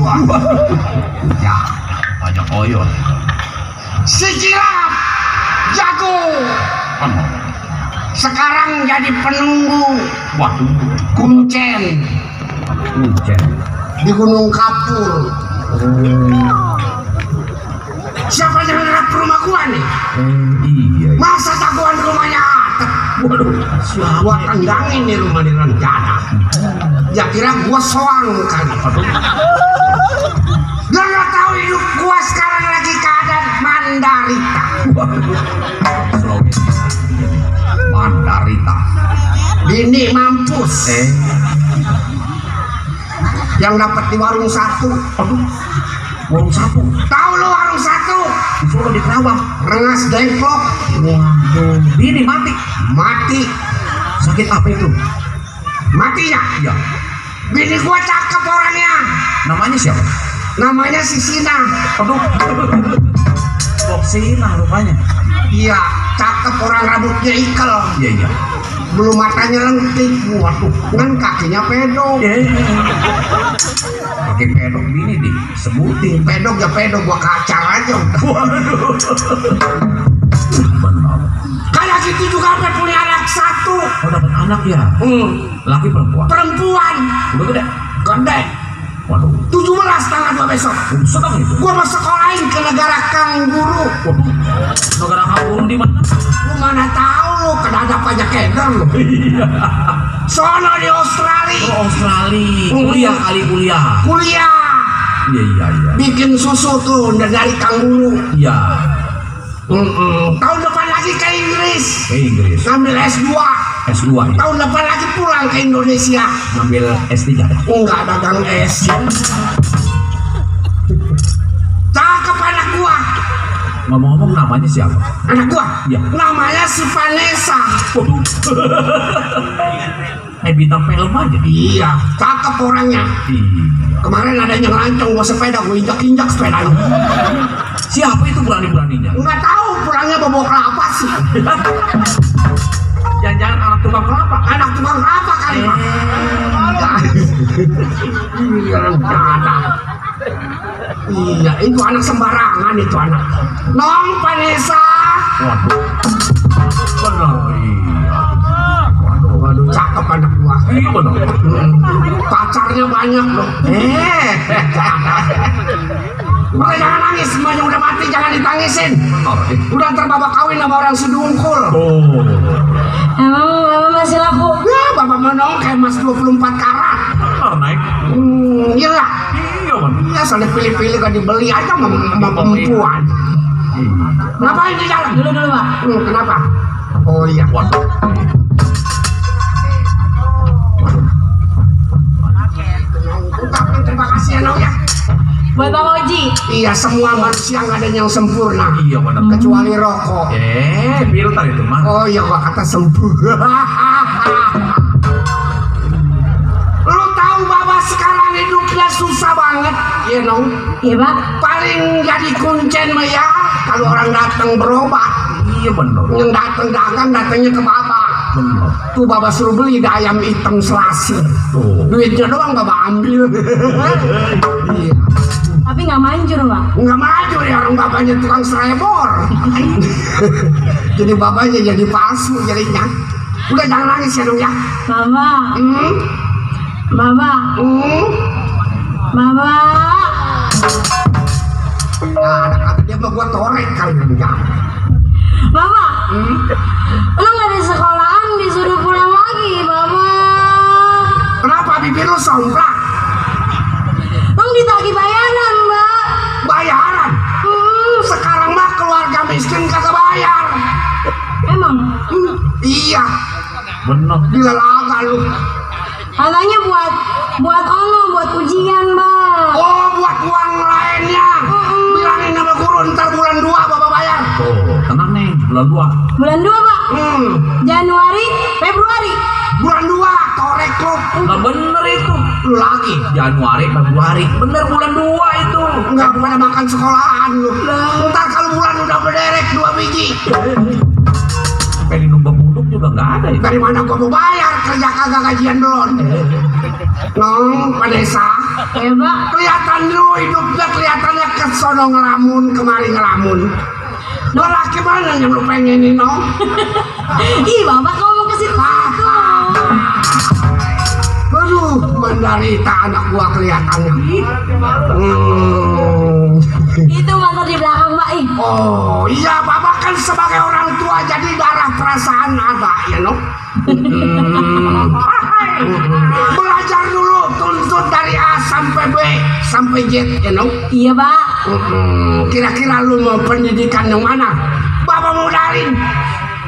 gua. Ya, banyak koyor. Si Cilap jago. Sekarang jadi penunggu. Waduh, Kuncen hujan. di Gunung Kapur. Siapa yang ngarap rumah gua nih? Iya. Masa jagoan rumahnya Atep? Waduh, gua tendangin nih rumah di rencana. Ya kira gua soang kali. Dia nggak tahu hidup gua sekarang lagi keadaan Mandarita. Mandarita. Bini mampus. Yang dapat di warung satu. Aduh, warung satu. Tahu lo warung satu? Di Solo di Kerawang. Rengas dengklok. Waduh, ini mati. Mati. Sakit apa itu? Mati ya? Iya. Bini gua cakep orangnya. Namanya siapa? Namanya Sisina. Aduh, Boksina rupanya. Iya, cakep orang rambutnya ikel. Iya, iya. Belum matanya lentik. Waduh, kan kakinya pedok. Pakai pedok gini disebutin. Pedok ya pedok, gua kacar aja udah. Waduh. Benar. Kayak gitu juga sampai punya anak satu. Oh, dapat anak ya? Laki perempuan? Perempuan. Udah gede? Gede. Waduh. 17 tanggal 2 besok. Sedang itu. Gua mau sekolahin ke negara kangguru. Waduh. Negara kampung di mana? Lu mana tahu lu kena ada pajak keder lu. Iya. Sono di Australia. Oh, Australia. Kuliah kali kuliah. Kuliah. Iya, iya, iya. Bikin susu tuh dari kangguru. Iya. Tahun depan lagi ke Inggris. Ke Inggris. Ngambil S2. S2 ya. Tahun depan lagi pulang ke Indonesia. Ngambil S3 ya. Enggak dagang es. Cakep anak gua. Ngomong-ngomong namanya siapa? Anak gua? Iya. Namanya si Vanessa. Waduh. Bintang film aja. Iya, cakep orangnya. Iya. Kemarin ada yang ngelancong gua sepeda, gua injak-injak sepedanya. Siapa itu berani-beraninya? Enggak tahu pulangnya bawa kelapa sih. Jangan-jangan anak tukang kelapa. Anak tukang kelapa kali mah. Iya, rencana. Iya, itu anak sembarangan itu anak. Nong Vanessa. Waduh. Benar. Iya. Waduh, cakep anak gua. Iya benar. Pacarnya banyak loh. Udah jangan nangis, semuanya udah mati jangan ditangisin. Benar. Udah ntar bapak kawin sama orang Sidungkul. Oh. Emang bapak masih laku? Ya, bapak menong kayak mas 24 karat. Benar naik. Iya lah. Iya benar. Ya, soalnya pilih-pilih kan dibeli aja sama perempuan. Ngapain di jalan? Dulu pak. Kenapa? Oh iya. Waduh. Ucapkan terima kasih ya Nong ya. Buat Bang Oji. Iya, semua manusia nggak ada yang sempurna. Iya benar. Kecuali rokok. Filter itu mah. Oh iya, gua kata sempurna. Lu tahu Bapak sekarang hidupnya susah banget, ya Nong? Iya pak. Paling jadi kuncen mah ya kalau orang datang berobat. Iya benar. Yang datang dagang datangnya ke Bapak. Benar. Tuh Bapak suruh beli dah ayam hitam selasih. Tuh. Duitnya doang Bapak ambil. Iya. Tapi nggak manjur pak. Nggak maju ya orang bapaknya tukang serebor. Jadi bapaknya jadi palsu jadinya. Udah jangan nangis ya dong ya. Mama. Mama. Mama. Nah, kata dia mah gua torek kali ini. Mama. Lo nggak di sekolahan disuruh pulang lagi mama. Kenapa bibir lu somplak? Lo ditagih bayaran mbak. Bayaran? Sekarang mah keluarga miskin kagak bayar. Emang? Iya. Benar. Gila laga lu. Katanya buat buat ujian mbak. Oh, buat uang lainnya. Bilangin sama guru ntar bulan 2 Bapak bayar. Oh, tenang nih, bulan 2. Bulan 2 pak. Januari, Februari. Bulan 2 torek lu. Nggak bener itu. Lu lagi. Januari, Februari. Bener bulan 2 itu. Nggak pada makan sekolahan lu. Ntar kalau bulan udah berderek 2 biji. Pengen numpang buduk juga nggak ada ya. Dari mana gua mau bayar kerja kagak gajian belum. Nong Padesa. Ya Pak. Kelihatan lu hidupnya kelihatannya ke sono ngelamun kemari ngelamun. Lelaki mana yang lu pengenin Nong? Ih Bapak ngomong ke situ. Aduh, menderita anak gua kelihatannya. Itu motor di belakang Pak. Ih. Oh iya, Bapak kan sebagai orang tua jadi darah perasaan ada ya Nong. Belajar dulu tuntut dari A sampai B sampai Z ya Nong. Iya Pak. Kira-kira lu mau pendidikan yang mana? Bapak modalin.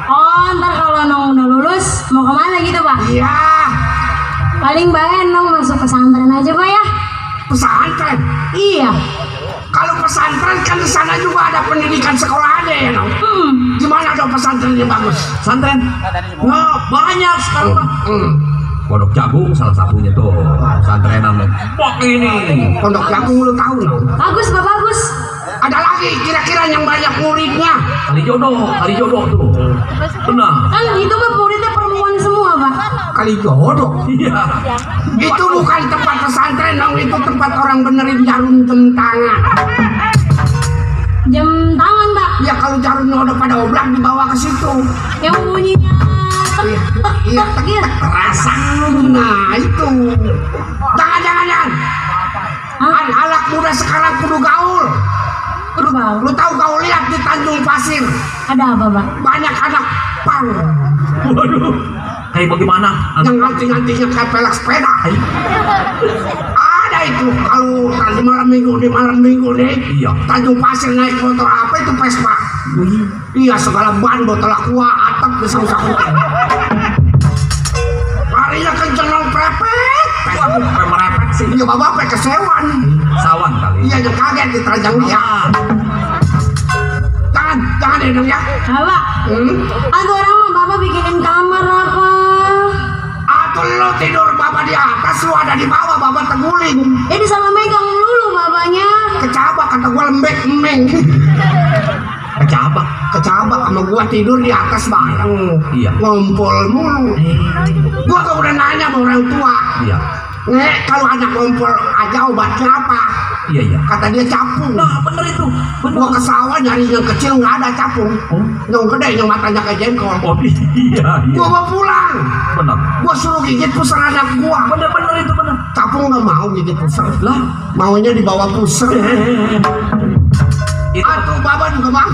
Oh ntar kalau Nong udah lulus mau kemana gitu Pak? Iya, Paling baik Nong masuk pesantren aja Pak ya. pesantren. Iya. Kalau pesantren kan di sana juga ada pendidikan sekolahannya ya Nong. Gimana dong pesantren yang bagus? Pesantren. Nah, banyak sekarang Pak. Pondok Jagung salah satunya tuh. Pesantren namanya. Pok ini. Pondok Jagung lu tahu Nong? Bagus Pak bagus. Ada lagi kira-kira yang banyak muridnya? Kali jodoh tuh. Benar. Kan itu mah muridnya perempuan semua Pak. Kali jodoh. Iya. Itu bukan tempat pesantren Nong, itu tempat orang benerin jarum jam tangan. Jam tangan Pak. Ya kalau jarumnya udah pada oblak dibawa ke situ. Yang bunyinya Iya, terasa. Nah itu. Jangan. Anak muda sekarang kudu gaul. Lu tahu gaul lihat di Tanjung Pasir. Ada apa Pak? Banyak anak pang Waduh. Kayak bagaimana? yang nganting-ngantingnya kayak pelek sepeda. Ada itu kalau di malam minggu nih. Iya. Tanjung Pasir naik motor apa itu Vespa. Iya segala ban botol aqua atap disangkut-sangkutin. Larinya kenceng Nong prepet. Waduh, sampai merepet sih. Iya bapak sampai kesewan. Sawan kali. Iya yang kaget di teranjang dia. Jangan ya Nong ya. Apa? Ada orang mah Bapak bikinin kamar apa? Atau lo tidur bapak di atas, lu ada di bawah bapak terguling. Jadi sama megang dulu bapaknya. Kecabak kata gua lembek emeng. Kecabak sama gua tidur di atas bareng. Iya. Ngumpul mulu. Gua kok udah nanya sama orang tua. Iya. Nek kalau anak ngumpul aja obatnya apa? Iya. Kata dia capung. Nah, bener itu. Gua ke sawah nyari yang kecil nggak ada capung. Yang gede yang matanya kayak jengkol. Oh iya. Gua mau pulang. Bener. Gua suruh gigit pusar anak gua. Bener itu bener. Capung nggak mau gigit pusar. Lah, Maunya dibawa pusar. itu Atuh bapak juga mau.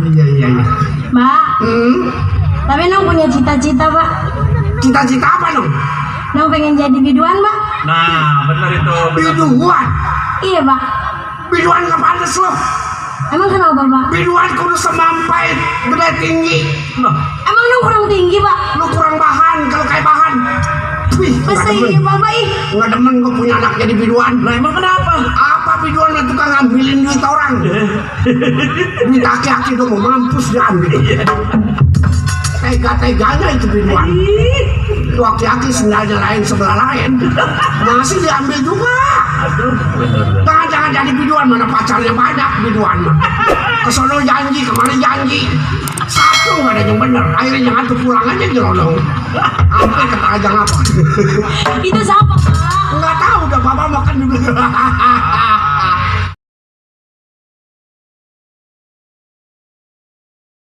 Iya. Pak, tapi Nong punya cita-cita Pak. Cita-cita apa Nong? Nong pengen jadi biduan Pak. Nah, bener itu. Biduan. Iya Pak. Biduan nggak pantas lo. Emang kenapa Pak? Biduan kudu semampai, gede tinggi. Nah, Emang Nong kurang tinggi Pak? Lu kurang bahan kalau kayak bahan. Wih, Masa iya Bapak ih? nggak demen gue punya anak jadi biduan. lah emang kenapa? Apa biduan itu kan ngambilin duit orang? Duit aki-aki dong mau mampus dia ambil. Tega-teganya itu biduan. Itu aki-aki sendalnya lain sebelah lain. Masih diambil juga. Aduh, bener. Jangan jadi biduan, mana pacarnya banyak biduan mah. Kesono janji, kemarin janji. Satu nggak ada yang bener. Akhirnya jangan tuh pulang aja nyelonong. Sampai kata aja apa? Itu siapa Pak? Nggak tahu udah bapak makan dulu.